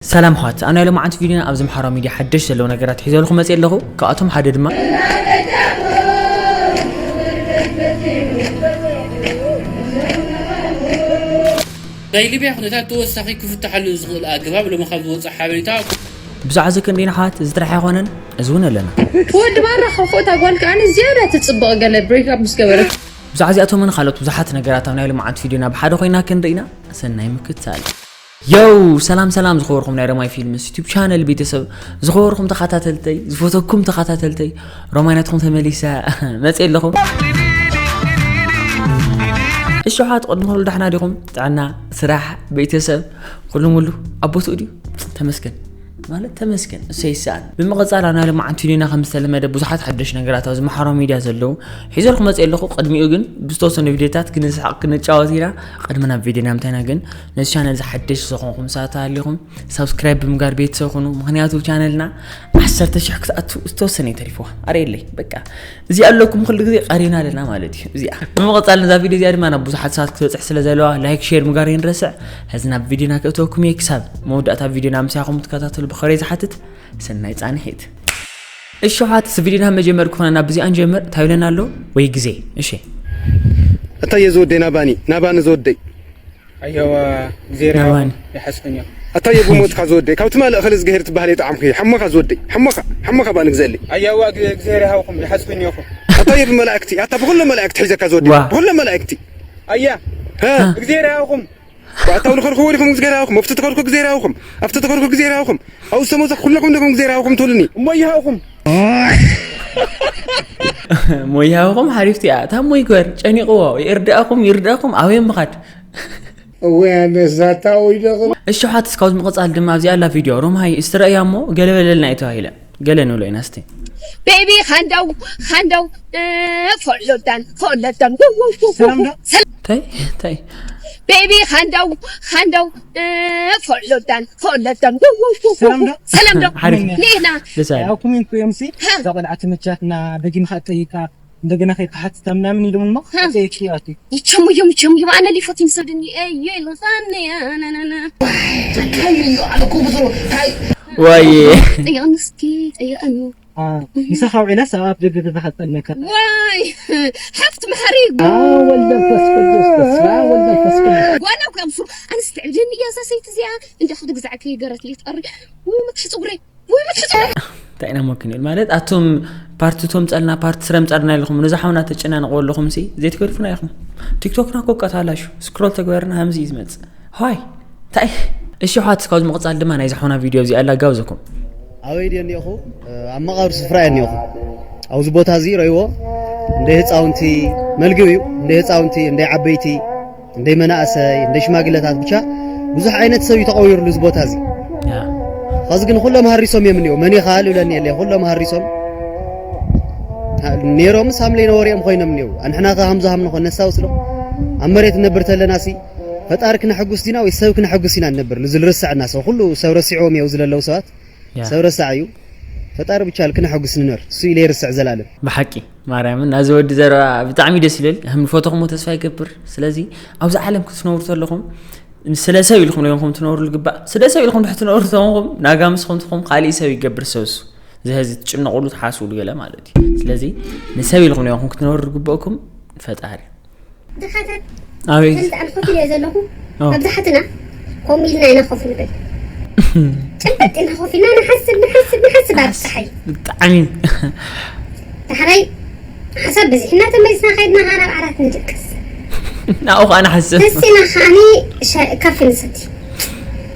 ሰላም ኣሕዋት፣ ኣብ ናይ ሎማዓንቲ ቪድዮና ኣብ ዝምሓራዊ ሚድያ ሓደሽ ዘለዉ ነገራት ሒዘልኩም መፅእ ኣለኹ። ካብኣቶም ሓደ ድማ ናይ ሊብያ ኩነታት ተወሳኺ ክፍትሓሉ ዝኽእል ኣገባብ ሎሚ ካብ ዝወፅእ ሓበሬታ። ብዛዕባ እዚ ክንደይና ኣሕዋት፣ እዚ ጥራሕ ኣይኮነን፣ እዚ እውን ኣለና። ወዲ ባራ ከፎታ ጓል ከዓኒ ዝያዳ ትፅብቕ ገለ ብሬክ ኣፕ ምስ ገበረት። ብዛዕባ እዚኣቶምን ካልኦት ብዙሓት ነገራት ኣብ ናይ ሎማዓንቲ ቪድዮና ብሓደ ኮይና ክንርኢ ኢና። ሰናይ ምክትታል። ዮው፣ ሰላም ሰላም ዝኸበርኩም ናይ ረማይ ፊልምስ ዩቱብ ቻነል ቤተሰብ፣ ዝኸበርኩም ተኸታተልተይ፣ ዝፈተኩም ተኸታተልተይ፣ ሮማይ ናትኩም ተመሊሰ መፅእ ኣለኹም። እሺ ኣሕዋት፣ ቅድሚ ኩሉ ዳሕና ዲኹም? ጥዕና፣ ስራሕ፣ ቤተሰብ፣ ኩሉ ሙሉ ኣብ ቦትኡ ድዩ? ተመስገን ማለት ተመስገን፣ እሰይ ይሰኣን። ብምቕፃል ኣብ ናይ ሎማዓንቲ ቪድዮና ከም ዝተለመደ ብዙሓት ሓደሽ ነገራት ኣብ ዝመሓሮ ሚድያ ዘለዉ ሒዘልኩም መፅእ ኣለኹ። ቅድሚኡ ግን ብዝተወሰኑ ቪድዮታት ክንስሓቕ ክንጫወት ኢና። ቅድሚ ናብ ቪድዮና ምታይና ግን ነዚ ቻነል ዝሓደሽ ዝኾንኩም ሰባት ኣለኹም ሳብስክራይብ ብምጋር ቤተሰብ ኩኑ። ምኽንያቱ ቻነልና ዓሰርተ ሽሕ ክትኣቱ ዝተወሰነ እዩ ተሪፍዋ። ኣርእየለይ በቃ። እዚ ኣለኩም ኩሉ ግዜ ቀሪና ኣለና ማለት እዩ። እዚኣ ብምቕፃል ነዛ ቪድዮ እዚኣ ድማ ናብ ብዙሓት ሰባት ክትበፅሕ ስለ ዘለዋ ላይክ፣ ሼር ምጋር ይንረስዕ። ሕዚ ናብ ቪድዮና ክእተወኩም እየ። ክሳብ መወዳእታ ቪድዮና ምሳኹም ትከታተሉ ብኸብረ ዝሓትት ሰናይ ፃንሒት። እሺ ኣሕዋት፣ እዚ ቪድዮና መጀመር ክኾነ ናብ ብዚኣ ንጀምር። እንታይ ይብለና ኣሎ ወይ ግዜ? እሺ። ኣታየ ዝወደይ ናባኒ፣ ናባኒ ዝወደይ። ኣየዋ፣ ግዜ ናባኒ። ይሓስብን እዮ። ኣታየ ብሞትካ ዝወደይ፣ ካብ ትማሊ እኽሊ ዝገሄር ትበሃል የጣዕምኩ። ሓሞኻ ዝወደይ፣ ሓሞኻ፣ ሓሞኻ ባኒ ግዘለይ። ኣየዋ፣ ግ-፣ ግዜ ይሃብኩም፣ ይሓስብን እዮኹም። ኣታየ ብመላእክቲ፣ ኣታ ብኹሎም መላእክቲ ሒዘካ ዝወደይ፣ ዋ። ብኹሎም መላእክቲ። ኣያ፣ ሀ? ግዜ ይሃብኩም። ኣታ ንኸርኩ ወዲኹም ግዜ ይሃብኩም፣ ኣብቲ ተኸርኩ ግዜ ይሃብኩም፣ ኣብቲ ተኸርኩ ግዜ ይሃብኩም፣ ኣብኡ ዝተመዘ ኩለኹም ዲኹም ግዜ ይሃብኩም ትብሉኒ። እሞ ይሃብኩም። እሞ ይሃብኩም ሓሪፍቲ እያ። እታ እሞ ይግበር፣ ጨኒቕዎ፣ ይርዳእኩም፣ ይርዳእኩም፣ ኣበይ ምኻድ? እወ፣ ኣነስ ዛታ ወይ ደቕም። እሺ፣ ሓትስ ካብዚ ምቕጻል ድማ ኣብዚኣ ኣላ ቪድዮ፣ ሮማይ፣ እስቲ ረእያ እሞ፣ ገለ በለልና እዩ ተባሂለ። ገለ ንብሎ ኢና እስቲ። ቤቢ፣ ካንዳው፣ ካንዳው፣ እ፣ ፎሎዳን፣ ፎሎዳን፣ ው፣ ው፣ ው፣ ው፣ ሰላም ዶ? ሰላም። እንታይ? እንታይ? ቤቢ፣ ካንዳው፣ ካንዳው፣ እ፣ ፎሎዳን፣ ፎሎዳን፣ ው፣ ው፣ ው፣ ው፣ ሰላም ዶ? ሰላም ዶ? ሓሪፍ። ኒና። ደስ ኣለ። ያው ኮሜንት እዮም ሲ፣ ሃ። እዛ ቆልዓ ትምቻትና፣ ደጊምካ ትጠይቃ፣ እንደገና ከይትሓትታ ምናምን ኢሎም እሞ፣ ሃ። ጠይቂ ኣቲ። ይቸሙ፣ ይቸሙ፣ ይቸሙ፣ ይቸሙ፣ ኣነ ሊፎት ይንሰድኒ፣ እየ፣ ይልኻኒ፣ ኣነ፣ ኣነ፣ ኣነ። እንታይ እዩ ኣልኩ ብዙ፣ እንታይ? ዋየ። ጠይቕኒ እስኪ፣ ጠይቕኒ። አ፣ ምሳኻ ውዒላስ ኣብ ደገ ገዛኻ ትጸልመካ? ዋይ፣ ሓፍቲ መሓሪ። አ፣ ወልድ መንፈስ ቅዱስ፣ በስመ ኣብ ወልድ መንፈስ ቅዱስ። ጓና እኮ እያ ምስሩ። ኣነስ ትዕብደኒ እያ እዛ ሰይቲ እዚኣ። እንዳ ክዲ ግዛዕ ከይገረት እየ ትቐሪ። ውይ፣ መትሒ ጸጉረይ። ውይ፣ መትሒ ጸጉረይ። እንታይ ኢና ሞክን ኢል ማለት፣ ኣቶም ፓርቲ ቶም ጸልና፣ ፓርቲ ስረም ጸልና ኢልኩም፣ ነዛ ሓውና ተጨናንቕዎ ኣለኹም ሲ፣ ዘይትገድፉና ኢኹም። ቲክቶክና እኮ ቀታላሹ፣ ስክሮል ተግበርና፣ ሃምዚ እዩ ዝመጽእ። ሆይ፣ እንታይ? እሺ፣ ኣሕዋት፣ ካብዚ ምቕጻል ድማ ናይዚ ሓውና ቪድዮ እዚ ኣላ፣ ጋብዘኩም። ኣበይ ድየ እኒኦኹ? ኣብ መቓብር ስፍራ እየ እኒኦኹ። ኣብዚ ቦታ እዚ ረእይዎ፣ እንደ ህፃውንቲ መልግብ እዩ፣ እንደ ህፃውንቲ፣ እንደ ዓበይቲ፣ እንደ መናእሰይ፣ እንደ ሽማግለታት፣ ብቻ ብዙሕ ዓይነት ሰብ እዩ ተቐዊሩሉ እዚ ቦታ እዚ። ያ። ኸዚ ግን ኩሎም ሃሪሶም እዮም እኒኦ። መን ኢኻ ልብለኒ የለ፣ ኩሎም ሃሪሶም ነይሮምስ ሃም ለይነበሩ እዮም ኮይኖም እኒኦ። ኣንሕና ኸ ሃምዞ ሃም ንኾን ነስታውስ ዶ? ኣብ መሬት ንነብር ተለና ሲ ፈጣሪ ክነሐጉስ ዲና ወይ ሰብ ክነሐጉስ ኢና ንነብር? እዚ ልርስዐና ሰብ፣ ኩሉ ሰብ ረሲዕዎም እዮም እዚ ለለዉ ሰባት። ያ። ሰብ ረሳዕ እዩ። ፈጣሪ ብቻ ክነሐጉስ ንነር። እሱ ኢለ ይርስዕ ዘላለም። ብሓቂ ማርያምን ናዚ ወዲ ዘረባ ብጣዕሚ ደስ ይብል። ከም ዝፈተኹሞ ተስፋ ይገብር። ስለዚ ኣብዚ ዓለም ክትነብሩ ተለኹም ስለ ሰብ ኢልኩም ኢኹም ትነብሩ ዝግባእ። ስለ ሰብ ኢልኩም ድሕር ትነብሩ ተኾንኩም ናጋ ምስ ኾንትኹም ካሊእ ሰብ ይገብር ሰብ እሱ። እዚ ህዚ ትጭነቑሉ ትሓስቡሉ ገለ ማለት እዩ። ስለዚ ንሰብ ኢልኩም ኢኹም ክትነብሩ ዝግበእኩም ፈጣሪ። ድኻታት ኣበይ? ከምዚ ኣነ ኮፍ ኢለ ዘለኹ፣ ኦ። መብዛሕትና ከምኡ ኢልና ኢና ኮፍ ንብል። ጭብጥ ኢልና ኮፍ ኢልና ንሓስብ፣ ንሓስብ፣ ንሓስብ ኣብ ጸሓይ። ብጣዕሚ። ዳሕራይ ሓሳብ በዚሕና ተመሊስና ከይድና ኸዓ ናብ ዓራት ንድቅስ። ናብኡ ኸዓ ንሓስብ። ተሲና ኸዓኒ ሻ-፣ ካፌ ንሰቲ።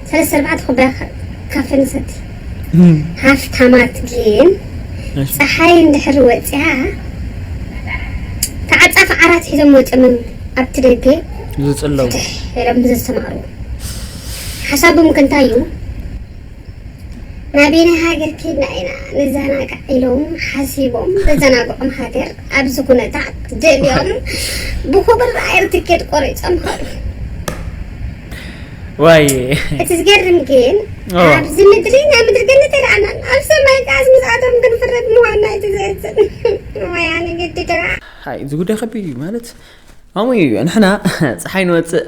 ሰለስተ ኣርባዕተ ኩባያ ካ-፣ ካፌ ንሰቲ። እም። ሃፍታማት ግን እሺ። ጸሓይ እንድሕር ወጺኣ፣ ተዓጻፊ ዓራት ሒዞም ወጺኦም ኣብቲ ደገ ዝጽለዉ። ፍትሕ ኢሎም ብዘስተማቕሩ። ሓሳቦም ከ እንታይ እዩ? ናበየናይ ሃገር ከይድና ኢና ንዘናጋዕ ኢሎም ሓሲቦም፣ ዘዘናግዖም ሃገር ኣብዚ ኩነታት ደልዮም ብኽቡር ኣየር ትኬት ቆሪጾም ከዱ። ዋይ። እቲ ዝገርም ግን፣ ኦ። ኣብዚ ምድሪ ናይ ምድሪ ገነት ኣይረኣናን፣ ኣብ ሰማይ ከኣ ምስ ኣቶም ክንፍረድ ምዃንና እቲ ዘሕዝን። ሞያ ንግዲ ድራ። ሃይ፣ እዚ ጉዳይ ከቢድ እዩ ማለት፣ ከምኡ እዩ። ንሕና ጸሓይ ንወጽእ፣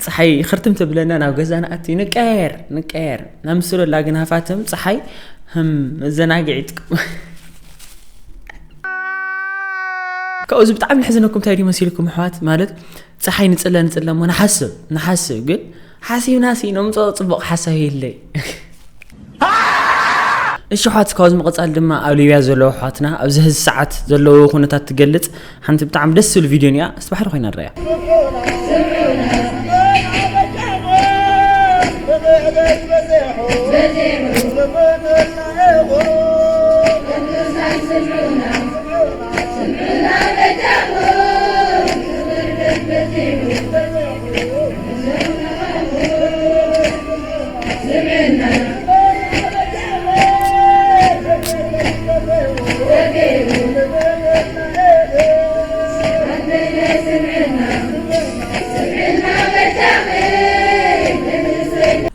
ፀሓይ ኽርትም ትብለና ናብ ገዛ ንኣቲ ንቀየር ንቀየር ናምስሎ ላግን ሃፋትም ፀሓይ ህም መዘናግዒ ይጥቀም። ካብኡ እዚ ብጣዕሚ ልሕዝነኩም እንታይ ድዩ መሲልኩም ኣሕዋት? ማለት ፀሓይ ንፅለ ንፅለ እሞ ንሓስብ ንሓስብ ግን ሓሲብና ሲ ነምፅኦ ፅቡቕ ሓሳብ የለይ። እሺ ኣሕዋት፣ ካብዚ ምቕፃል ድማ ኣብ ሊብያ ዘለዉ ኣሕዋትና ኣብዚ ህዚ ሰዓት ዘለዉ ኩነታት ትገልፅ ሓንቲ ብጣዕሚ ደስ ዝብል ቪድዮ እኒኣ። እስቲ ባሕሪ ኮይና ንረያ።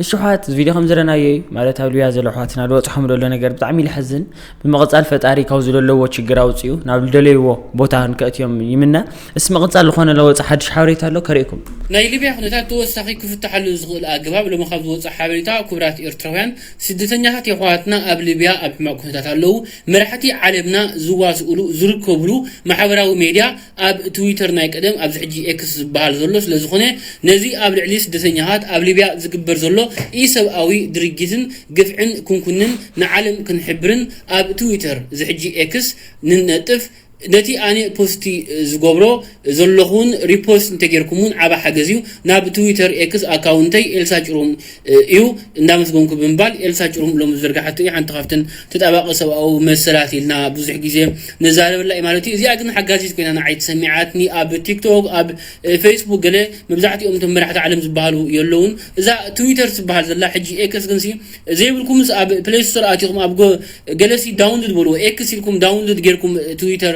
እሺ ኣሕዋት፣ እዚ ቪድዮ ከም ዝረናዮ እዩ። ማለት ኣብ ሊብያ ዘሎ ኣሕዋትና ዝበፅሖም ዘሎ ነገር ብጣዕሚ እዩ ልሕዝን። ብምቕፃል ፈጣሪ ካብ ዝደለዎ ችግር ኣውፅኡ ናብ ዝደለይዎ ቦታ ንከእትዮም ይምነ። እስ ምቕፃል ዝኾነ ለወፂ ሓድሽ ሓበሬታ ኣሎ ከርእየኩም። ናይ ሊብያ ኩነታት ተወሳኺ ክፍትሓሉ ዝኽእል ኣገባብ ሎሚ ካብ ዝወፅእ ሓበሬታ፣ ክቡራት ኤርትራውያን ስደተኛታት የሕዋትና ኣብ ሊብያ ኣብ ሕማቕ ኩነታት ኣለዉ። መራሕቲ ዓለምና ዝዋስኡሉ ዝርከብሉ ማሕበራዊ ሜድያ ኣብ ትዊተር ናይ ቀደም ኣብዚ ሕጂ ኤክስ ዝበሃል ዘሎ ስለ ዝኾነ፣ ነዚ ኣብ ልዕሊ ስደተኛታት ኣብ ሊብያ ዝግበር ዘሎ ኢሰብኣዊ ድርጊትን ግፍዕን ክንኩንን ንዓለም ክንሕብርን ኣብ ትዊተር እዚ ሕጂ ኤክስ ንነጥፍ ነቲ ኣነ ፖስቲ ዝገብሮ ዘለኹን ሪፖስት እንተጌርኩምውን ዓባ ሓገዝ እዩ። ናብ ትዊተር ኤክስ ኣካውንተይ ኤልሳ ጭሩም እዩ እንዳመስገንኩ ብምባል ኤልሳ ጭሩም ሎም ዝዘርጋሓቶ እዩ። ሓንቲ ካብተን ተጣባቂ ሰብኣዊ መሰላት ኢልና ብዙሕ ግዜ ንዛረበላ እዩ ማለት እዩ። እዚኣ ግን ሓጋዚት ኮይና ንዓይ ተሰሚዓትኒ። ኣብ ቲክቶክ ኣብ ፌስቡክ ገለ መብዛሕትኦም እቶም መራሕቲ ዓለም ዝበሃሉ የለውን። እዛ ትዊተር ዝበሃል ዘላ ሕጂ ኤክስ ግን ሲ ዘይብልኩምስ ኣብ ፕሌይ ስቶር ኣቲኹም ኣብ ጎ- ገለሲ ዳውንሎድ በልዎ። ኤክስ ኢልኩም ዳውንሎድ ጌርኩም ትዊተር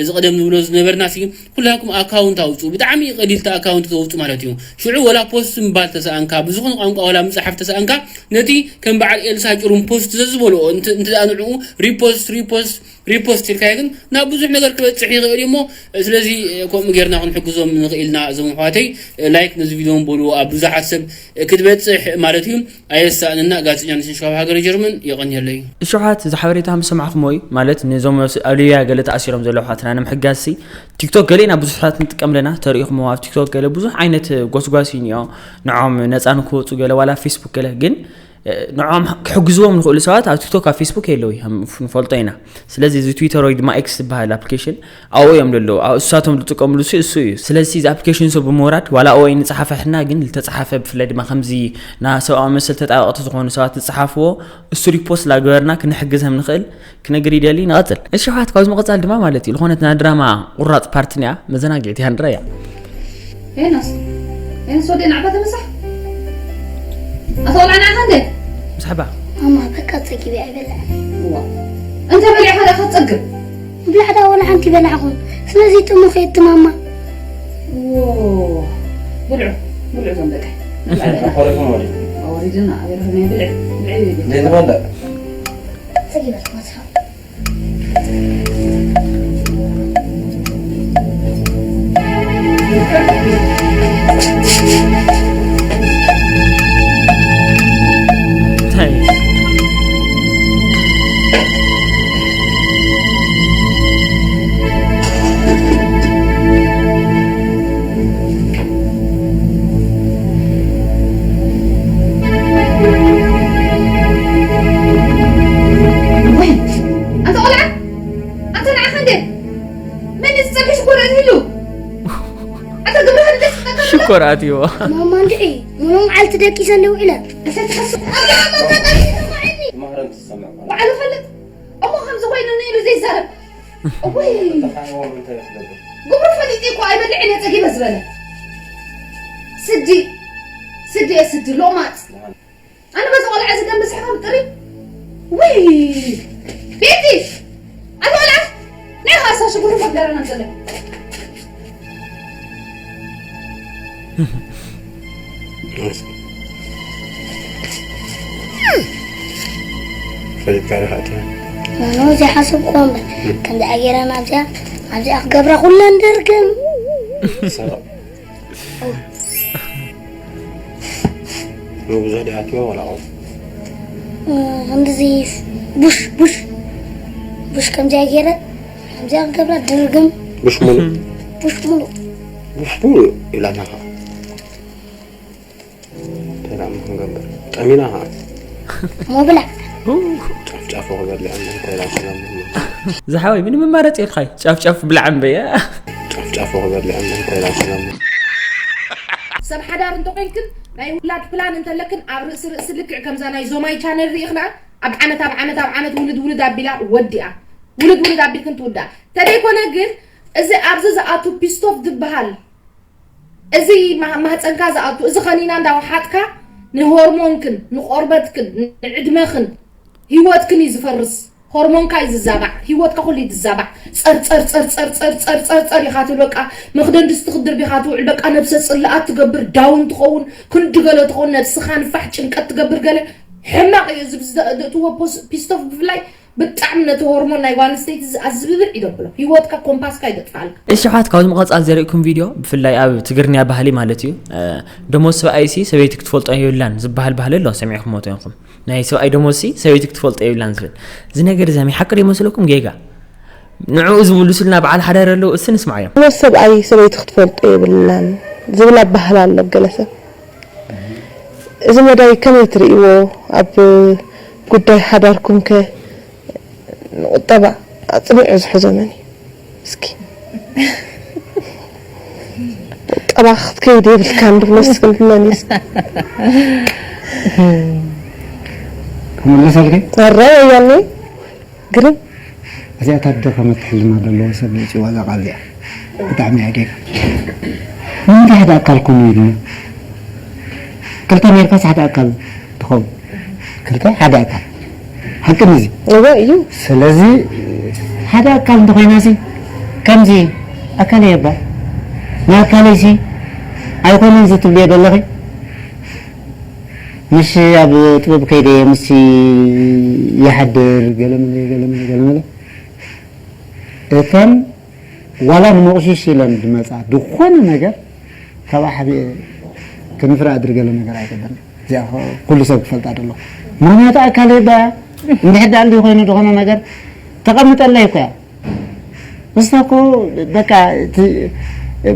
ዝቐደም ንብሎ ዝነበርና ሲ ኩላኩም ኣካውንት ኣውፁ። ብጣዕሚ ቀሊልቲ ኣካውንት ተውፁ ማለት እዩ። ሽዑ ወላ ፖስት ምባል ተሰኣንካ ብዝኾነ ቋንቋ ወላ ምፅሓፍ ተሰኣንካ ነቲ ከም በዓል ኤልሳ ጭሩም ፖስት ዘዝበልኦ እንተ እንተ ደኣ ንዕኡ ሪፖስት ሪፖስት ሪፖስት ኢልካዮ ግን ናብ ብዙሕ ነገር ክበፅሕ ይኽእል እዩ እሞ ስለዚ ከምኡ ጌርና ክንሕግዞም ንኽእል ኢና። እዞም ኣሕዋተይ ላይክ ነዚ ቪድዮ በልዎ ኣብ ብዙሓት ሰብ ክትበፅሕ ማለት እዩ። ኣየሳእንና ጋዜጠኛ ንስንሽካብ ሃገረ ጀርመን የቐንየለይ። እሽሓት እዚ ሓበሬታ ምስ ሰማዕኹሞ እዩ ማለት ነዞም ኣብ ሊብያ ገለ ተኣሲሮም ዘለዉ ኣሕዋትና ንምሕጋዝሲ ቲክቶክ ገለ ኢና ብዙሕ ሰባት ንጥቀም ኣለና። ተሪኢኹሞ ኣብ ቲክቶክ ገለ ብዙሕ ዓይነት ጎስጓስ እዩ እኒኦ ንዖም ነፃ ንክወፁ ገለ ዋላ ፌስቡክ ገለ ግን ንዖም ክሕግዝዎም ንኽእሉ ሰባት ኣብ ቲክቶክ ኣብ ፌስቡክ የለዉ ንፈልጦ ኢና። ስለዚ እዚ ትዊተር ወይ ድማ ኤክስ ዝበሃል ኣፕሊኬሽን ኣብኡ እዮም ዘለዉ። እሳቶም ዝጥቀምሉ ሲ እሱ እዩ። ስለዚ እዚ ኣፕሊኬሽን ሱ ብምውራድ ዋላ ኣብኡ ኣይንፀሓፈሕና ግን ዝተፀሓፈ ብፍላይ ድማ ከምዚ ና ሰብኣዊ መሰል ተጣበቕቲ ዝኾኑ ሰባት ዝፀሓፍዎ እሱ ሪፖስት ላገበርና ክንሕግዘም ንኽእል ክነግር ይደሊ። ንቐፅል እሽሓት ካብዚ ምቕፃል ድማ ማለት እዩ ዝኾነት ና ድራማ ቁራፅ ፓርትን እያ መዘናግዒት እያ ንረያ። ሄኖስ፣ ሄኖስ ወደ ናዕባ ተመሳሕ ኣቶ ቆልዓ ንዓኻ እንደ ምሳሕባ ማማ በቃ ጸጊበ ኣይበልዕን። ዋ፣ እንተ በሊዕኻ ደኣ ክትጸግብ? ብላዕዳ ወላ ሓንቲ በላዕኹም። ስለዚ ጥሙኽ እየ እቲ ማማ። ዎ፣ ብልዑ፣ ብልዑ እዞም ደቀይ። ቆሪኹም ወዲኹም። ኣወሪድና፣ ኣበርህና ብልዕ፣ ብልዕ ይብል። ዘይትበልዕ። ጸጊበ ትመጽእ። ወይ፣ ኣንታ ቆልዓ፣ ኣንታ ንዓኻ እንዴ? መን እዩ ዝጸግሽ እኮ ርእሲ ኢሉ? ኣንታ ግብርኻ ንደስ ይጠቀም ኣሎ? ሽኮር ኣትይዎ። ማማ እንድዒ፣ ሙሉ መዓልቲ ደቂሰ እንዲ ውዒለ። ኣንታ ትሓስብ፣ ኣንታ ኣንታ ኣንታ ኣንታ ትማህረን ትሰምዕ ማለት። ባዕሉ ፈልጥ። እሞ ከምዚ ኮይኑ ኢሉ ዘይዛረብ። እወይ። ተኻይቦም እንታይ ትገብር? ግብሩ ፈሊጡ እኮ ኣይበልዕን እየ ጸጊበ ዝበለ። ስዲ፣ ስዲ እየ ስዲ፣ ሎማጽ። ኣነ በዚ ቆልዓ እዚ ደም በዚሕካ ምጥሪ? ውይ! ቤቲ! ኣቲ ቆልዓ! ናይ ሃሳ ሽጉሪ ፈጋረና ዘሎ። ፈሊጥካ ዲኻ ኣቲ? ኖ፣ ዘይሓሰብኩዎ እምበር። ከምዚ ኣገይረ ናብዚኣ፣ ናብዚኣ ክገብራ ኩለን ደርግም። ሰላም። ብዙሕ ዲኣትዮ ዋላ ቐው እንደዚ ቡሽ ቡሽ ቡሽ ከምዚኣ ገይረ ከምዚኣ ክገብራ ድርግም ብሽ ሙሉእ ቡሽ ሙሉእ ብሽ ሙሉእ ኢላና ኸዓ ተላም ክንገብር ጠሚና ኸዓ ሞብላ ጫፍጫፎ ክበልዕ እንታይ ላሽና ዝሓወይ ምንም መማረፂ የልካይ ጫፍጫፍ ብላዕ እምበየ ጫፍጫፎ ክበልዕ እንታይ ላሽና ሰብ ሓዳር እንተኮይንክን ናይ ውላድ ፕላን እንተለክን ኣብ ርእሲ ርእሲ ልክዕ ከምዛ ናይ ዞማይ ቻነል ርኢኽና ኣብ ዓመት ኣብ ዓመት ኣብ ዓመት ውልድ ውልድ ኣቢላ ወዲኣ ውልድ ውልድ ኣቢልክን ትውዳእ ተደይኮነ ግን እዚ ኣብዚ ዝኣቱ ፒስቶፍ ዝበሃል እዚ ማህፀንካ ዝኣቱ እዚ ከኒና እንዳወሓጥካ ንሆርሞንክን ንቆርበትክን ንዕድመኽን ህይወትክን እዩ ዝፈርስ ሆርሞንካ እዩ ዝዛባዕ ህይወትካ ኩሉ እዩ ዝዛባዕ ጸር ጸር ጸር ጸር ጸር ጸር ጸር ጸር ኢኻ ትብል በቃ መኽደን ድስቲ ክትድርብ ኢኻ ትውዕል በቃ ነብሰ ጽላኣት ትገብር ዳውን ትኸውን ክንዲ ገለ ትኸውን ነብስኻ ንፋሕ ጭንቀት ትገብር ገለ ሕማቕ እዩ እዚ ብዝተእትዎ ፒስቶፍ ብፍላይ ብጣዕሚ ነቲ ሆርሞን ናይ ጓል ኣንስተይቲ ዝኣዝብብዕ ይገብሎ ህይወትካ ኮምፓስካ ይገጥፋልካ እሽሓት ካብዚ ምቐፃል ዘርእኩም ቪድዮ ብፍላይ ኣብ ትግርኛ ባህሊ ማለት እዩ ደሞዝ ሰብኣይ ሲ ሰበይቲ ክትፈልጦ የብላን ዝበሃል ባህሊ ኣሎ ሰሚዕኩም ሞቶ ኢኹም ናይ ሰብኣይ ደሞዝ ሲ ሰበይቲ ክትፈልጦ የብላን ዝብል እዚ ነገር እዚ ዛሚ ሓቂ ይመስለኩም ጌጋ ንዕኡ ዝምልሱልና በዓል ሓዳር ኣለዉ እሲ ንስማዕ እዮም ደሞዝ ሰብኣይ ሰበይቲ ክትፈልጦ የብላን ዝብል ኣባህላ ኣሎ ገለሰብ እዚ መዳይ ከመይ ትርእይዎ ኣብ ጉዳይ ሓዳርኩም ከ ንቁጠባ ኣጽኒዑ ዝሕዞ መን እዩ እስኪ ቁጠባ ክትከይድ የብልካን ድብሎ እስኪ ንብለኒ እስኪ ክምልሰልኪ ኣረ ወያነ ግርም እዚኣ ታደኸመት ሕልና ዘለዎ ሰብ ዝእፅዋ እዛ ቃል እዚኣ ብጣዕሚ እያ ጌጋ ንምንታይ ሓደ ኣካል ኩኑ ኢልና ክልተ ኔርካስ ሓደ ኣካል ትኸውን ክልተ ሓደ ኣካል ሓቂ ነዚ እወ እዩ ስለዚ ሓደ ኣካል እንተኮይናሲ ከምዚ ኣካለይ እባ ንኣካለይሲ ኣይኮነን እዚ ትብልዮ ዘለኺ ምሽ ኣብ ጥበብ ከይደ ምስቲ ይሓድር ገለመለ ገለመለ ገለመለ እተን ዋላ ንመቑሽሽ ኢለን ዝመፃ ዝኾነ ነገር ካብኣ ሓቢኤ ክንፍራ ኣድርገለ ነገር ኣይገበርና እዚኣ ኩሉ ሰብ ክፈልጣ ደሎ ምክንያቱ ኣካል ዳ እንድሕር ዳኣ እንዲ ኮይኑ ዝኾነ ነገር ተቐምጠለይ እኮ እያ ምስታ እኮ በቃ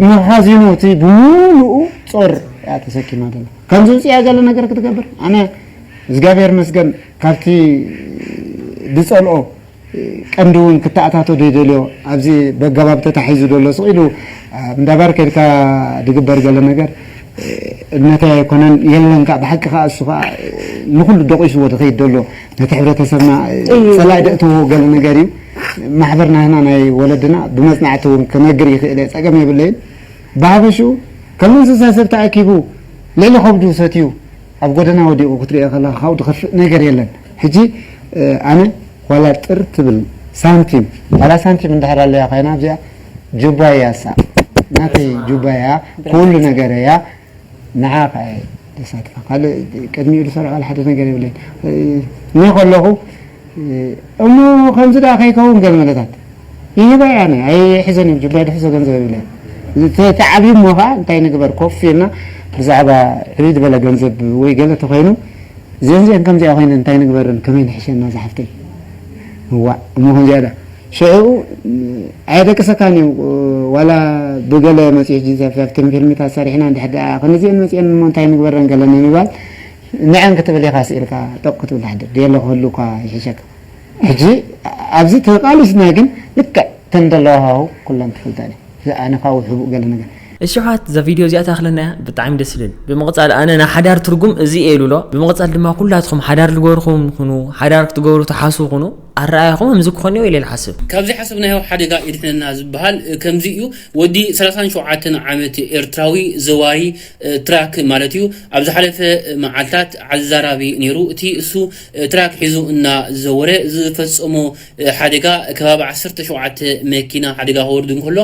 መኻዚኑ እቲ ብምሉኡ ጾር እያ ተሰኪማ ደላ ከምዚ ውፅያ ገለ ነገር ክትገብር ኣነ እግዚኣብሔር መስገን ካብቲ ዝፀልኦ ቀንዲ እውን ክተኣታቶ ዘይደልዮ ኣብዚ በገባብ ተታሒዙ ዘሎ ስቕ ኢሉ ኣብ እንዳባር ከድካ ዝግበር ገለ ነገር እምነተይ ኣይኮነን የለን ከዓ ብሓቂ ከዓ እሱ ከዓ ንኩሉ ደቂስዎ ዝኸይድ ዘሎ ነቲ ሕብረተሰብና ፀላኢ ደእትዎ ገለ ነገር እዩ ማሕበርና ህና ናይ ወለድና ብመፅናዕቲ እውን ክነግር ይኽእል እየ ፀገም የብለይን ብሃበሽኡ ከም እንስሳ ሰብ ተኣኪቡ ልዕሊ ከብዱ ሰትዩ ኣብ ጎደና ወዲቑ ክትሪኦ ከለኻ ካብኡ ዝኸፍእ ነገር የለን ሕጂ ኣነ ዋላ ጥር ትብል ሳንቲም ዋላ ሳንቲም እንድሕር ኣለያ ኮይና ኣብዚኣ ጁባይ እያ እሳ ናተይ ጁባይ እያ ኩሉ ነገር እያ ንዓ ከዓ እየ ዘሳትፋ ካልእ ቅድሚኡ ዝሰርዖ ሓደ ነገር የብለይ እኒ ከለኹ እሞ ከምዚ ደኣ ከይከውን ገለ መለታት ይህባ እያ ኣነ ኣይሕዘን እዮም ጅባይ ድሕዞ ገንዘብ የብለይ ተዓብዩ እሞ ከዓ እንታይ ንግበር ኮፍ ኢልና ብዛዕባ ዕብይ ዝበለ ገንዘብ ወይ ገለ ተኮይኑ እዚአን እዚአን ከምዚኣ ኮይነን እንታይ ንግበረን ከመይ ንሕሸና ዝሓፍተይ እዋ እሞ ከምዚኣ ዳ ሽዑ ኣየደቅሰካን እዩ ዋላ ብገለ መፅኡ ሕጂ ኣብተን ፊልምታት ሰሪሕና እንድሕር ደኣ ከነዚአን መፅአን እሞ እንታይ ንግበረን ገለ ንምባል ንዐን ክትብል ኢኻ ስኢልካ ጠቕ ክትብል ትሓድር ድየለ ክህሉ እኳ ይሕሸካ ሕጂ ኣብዚ ተቃሊስና ግን ልክዕ ተን ዘለዋ ሃው ኩለን ትፈልጠን እየ ኣነ ካብኡ ሕቡእ ገለ ነገር እሽሓት እዛ ቪድዮ እዚኣ ታክለና እያ ብጣዕሚ ደስ ይብል ብምቕፃል ኣነ ናይ ሓዳር ትርጉም እዚ እየ ይብሎ ብምቕፃል ድማ ኩላትኹም ሓዳር ዝገበርኩም ኩኑ ሓዳር ክትገብሩ ትሓስቡ ኩኑ ኣረኣያኹም ከምዚ ክኾን እዩ ኢለ ይሓስብ ካብዚ ሓሰብናዮ ሓደጋ የድሕነና ዝበሃል ከምዚ እዩ ወዲ ሰላሳን ሸውዓተን ዓመት ኤርትራዊ ዘዋሪ ትራክ ማለት እዩ ኣብ ዝሓለፈ መዓልታት ኣዘራራቢ ነይሩ እቲ እሱ ትራክ ሒዙ እናዘወረ ዝፈፀሞ ሓደጋ ከባቢ ዓሰርተ ሸውዓተ መኪና ሓደጋ ከወርድ እንከሎ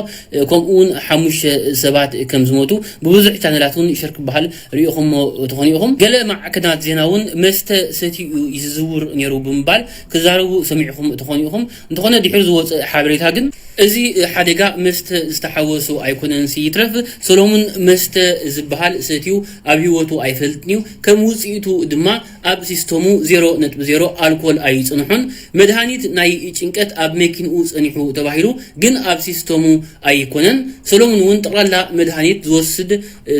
ከምኡ እውን ሓሙሽተ ሰባት ከም ዝሞቱ ብብዙሕ ቻነላት እውን ሸር ክበሃል ርኢኹሞ ትኾኑ ኢኹም። ገለ ማዕከናት ዜና እውን መስተ ሰትዩ እዩ ዝዝውር ነይሩ ብምባል ክዛረቡ ሰሚዑ። ኢኹም ትኾኑ ኢኹም። እንተኾነ ድሕሪ ዝወፅእ ሓበሬታ ግን እዚ ሓደጋ መስተ ዝተሓወሶ ኣይኮነን። ይትረፍ ሰሎሙን መስተ ዝበሃል ሰትዩ ኣብ ህይወቱ ኣይፈልጥን እዩ። ከም ውፅኢቱ ድማ ኣብ ሲስተሙ ዜሮ ነጥቢ ዜሮ ኣልኮል ኣይፅንሖን። መድሃኒት ናይ ጭንቀት ኣብ መኪንኡ ፀኒሑ ተባሂሉ ግን ኣብ ሲስተሙ ኣይኮነን። ሰሎሙን እውን ጠቕላላ መድሃኒት ዝወስድ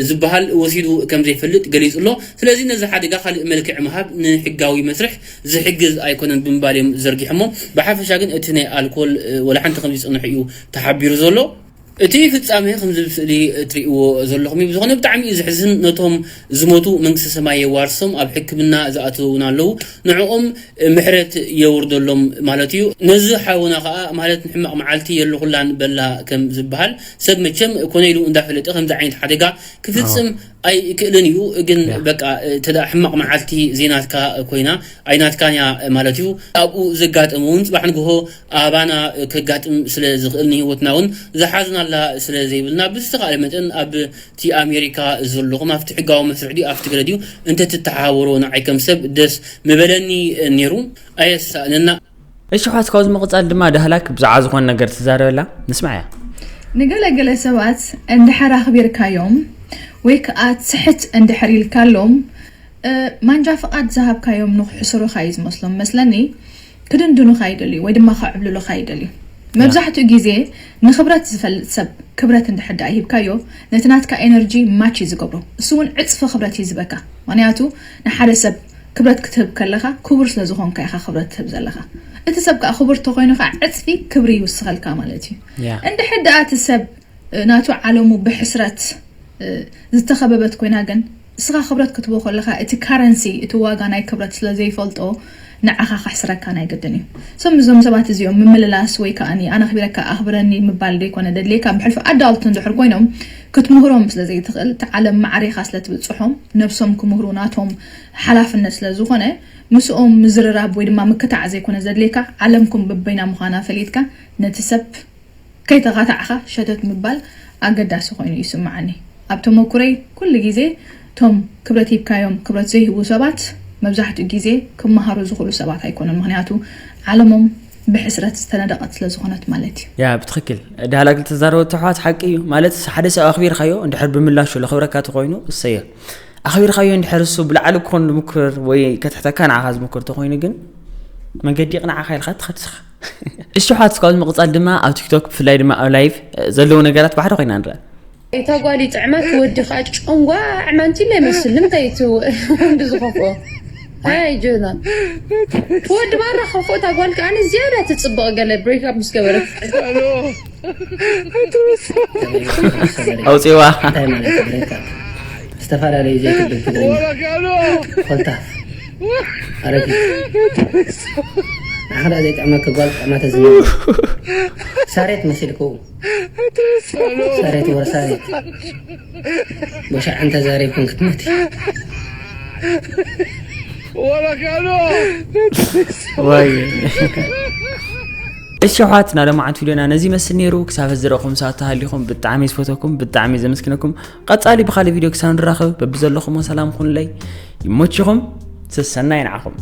ዝበሃል ወሲዱ ከም ዘይፈልጥ ገሊጹ ኣሎ። ስለዚ ነዚ ሓደጋ ካልእ መልክዕ ምሃብ ንሕጋዊ መስርሕ ዝሕግዝ ኣይኮነን ብምባል እዮም ዘርጊሖሞ። ብሓፈሻ ግን እቲ ናይ ኣልኮል ወላ ሓንቲ ከም ዝጸንሑ እዩ ተሓቢሩ ዘሎ። እቲ ፍጻሜ ከምዚ ብስእሊ እትርእይዎ ዘለኹም እዩ። ብዝኾነ ብጣዕሚ እዩ ዘሕዝን። ነቶም ዝሞቱ መንግስተ ሰማይ የዋርሶም፣ ኣብ ሕክምና ዝኣተዉ እውን ኣለዉ። ንዕኦም ምሕረት የውርደሎም ማለት እዩ። ነዚ ሓውና ከዓ ማለት ንሕማቕ መዓልቲ የለኹላን በላ ከም ዝበሃል ሰብ መቸም ኮነ ኢሉ እንዳፈለጠ ከምዚ ዓይነት ሓደጋ ክፍጽም ኣይክእልን እዩ። ግን በቃ እንተ ደኣ ሕማቕ መዓልቲ ዘይናትካ ኮይና ኣይናትካን እያ ማለት እዩ። ኣብኡ ዘጋጠመ እውን ጽባሕ ንግሆ ኣባና ከጋጥም ስለ ዝኽእል ንህይወትና እውን ዝሓዝናላ ስለ ዘይብልና ብዝተኻእለ መጠን ኣብ እቲ ኣሜሪካ ዘለኹም ኣብቲ ሕጋዊ መስርሕ ድዩ ኣብቲ ገለ ድዩ እንተትተሓባበሩ ንዓይ ከም ሰብ ደስ ምበለኒ ነይሩ። ኣየሳእነና። እሺ፣ ሓስ ካብዚ ምቕጻል ድማ ዳህላክ ብዛዕባ ዝኾነ ነገር ትዛረበላ ንስማዕያ። ንገለገለ ሰባት እንድሕር ኣኽቢርካዮም ወይ ከኣ ትስሕት እንድሕር ኢልካሎም፣ እ፣ ማንጃ ፍቓድ ዝሃብካዮም ንኽሕስሩኻ እዩ ዝመስሎም መስለኒ። ክድንድኑኻ ይደልዩ ወይ ድማ ከዕብልሉኻ ይደልዩ። መብዛሕትኡ ግዜ ንኽብረት ዝፈልጥ ሰብ ክብረት እንድሕር ደኣ ሂብካዮ፣ ነቲ ናትካ ኤነርጂ ማች እዩ ዝገብሮ። እሱ እውን ዕጽፊ ክብረት እዩ ዝህበካ። ምኽንያቱ ንሓደ ሰብ ክብረት ክትህብ ከለኻ ክቡር ስለ ዝኾንካ ኢኻ ክብረት ትህብ ዘለኻ። እቲ ሰብ ከኣ ክቡር ተኾይኑ ከኣ ዕጽፊ ክብሪ ይውስኸልካ ማለት እዩ። ያ። እንድሕር ደኣ እቲ ሰብ ናቱ ዓለሙ ብሕስረት ዝተኸበበት ኮይና ግን እስኻ ክብረት ክትቦ ከለኻ እቲ ካረንሲ እቲ ዋጋ ናይ ክብረት ስለ ዘይፈልጦ ንዓኻ ከሕስረካ ናይ ግድን እዩ። እዞም እዞም ሰባት እዚኦም ምምልላስ ወይ ከዓኒ ኣነ ኣኽቢረካ ኣኽብረኒ ምባል ዘይኮነ ደድልየካ ብሕልፊ ኣዳልት እንድሕር ኮይኖም ክትምህሮም ስለ ዘይትኽእል እቲ ዓለም ማዕሬኻ ስለ ትብጽሖም ነብሶም ክምህሩ ናቶም ሓላፍነት ስለ ዝኾነ ምስኦም ምዝርራብ ወይ ድማ ምክታዕ ዘይኮነ ዘድልየካ ዓለምኩም በበይና ምዃና ፈሊጥካ ነቲ ሰብ ከይተኻታዕኻ ሸተት ምባል ኣገዳሲ ኮይኑ ይስምዓኒ። ኣብ ተመኩረይ ኩሉ ግዜ እቶም ክብረት ሂብካዮም ክብረት ዘይህቡ ሰባት መብዛሕትኡ ግዜ ክመሃሩ ዝኽእሉ ሰባት ኣይኮኑን። ምኽንያቱ ዓለሞም ብሕስረት ዝተነደቐት ስለ ዝኾነት ማለት እዩ። ያ ብትኽክል ዳህላክ ዝተዛረበቶ ኣሕዋት ሓቂ እዩ። ማለት ሓደ ሰብ ኣኽቢርካዮ እንድሕር ብምላሹ ለኽብረካ ተኾይኑ እሰየ ኣኽቢርካዮ እንድሕር እሱ ብላዕሊ ክኾን ዝምክር ወይ ከትሕተካ ንዓኻ ዝምክር ተኾይኑ ግን መንገዲ ይቕንዓኻ ኢልካ ትኸድስኻ። እሺ ሓት ካብ ምቕጻል ድማ ኣብ ቲክቶክ ብፍላይ ድማ ኣብ ላይቭ ዘለዉ ነገራት ባሕዶ ኮይና ንረአ። እታ ጓል ይጥዕመክ ወዲ ከዓ ጨንጓ ዕማንቲ ላይ መስል ንምንታይ እቲ ወንዲ ዝኸፍኦ ኣይ ጀና ወዲ ባራ ከፍኦ እታ ጓል ከዓ ዝያዳ ትፅብቕ ገለ ብሬክ ኣፕ ምስ ገበረት ኣውፅዋ ዝተፈላለዩ ዘይክብል ትግርኛ ኮልታ ኣረጊት ንዓኻ ደኣ ዘይጥዕመኪ ጓል ጥዕመተ ዝነበረ ሳሬት መሲልክው ሳሬት ወረ ሳሬት በሻዕ እንተ ዛሬ ኮን ክትመቲ ወይ እሺ ኣሕዋት ናይ ሎማዓንቲ ቪድዮና ነዚ ይመስል ነይሩ። ክሳብ ሕዚ ዝረእኹም ሰባት ተሃሊኹም ብጣዕሚ ዝፈተኩም ብጣዕሚ ዘመስግነኩም። ቀጻሊ ብኻልእ ቪድዮ ክሳብ ንራኸብ በብዘለኹሞ ሰላም ኩኑለይ። ይመችኹም። ሰሰናይ ንዓኹም።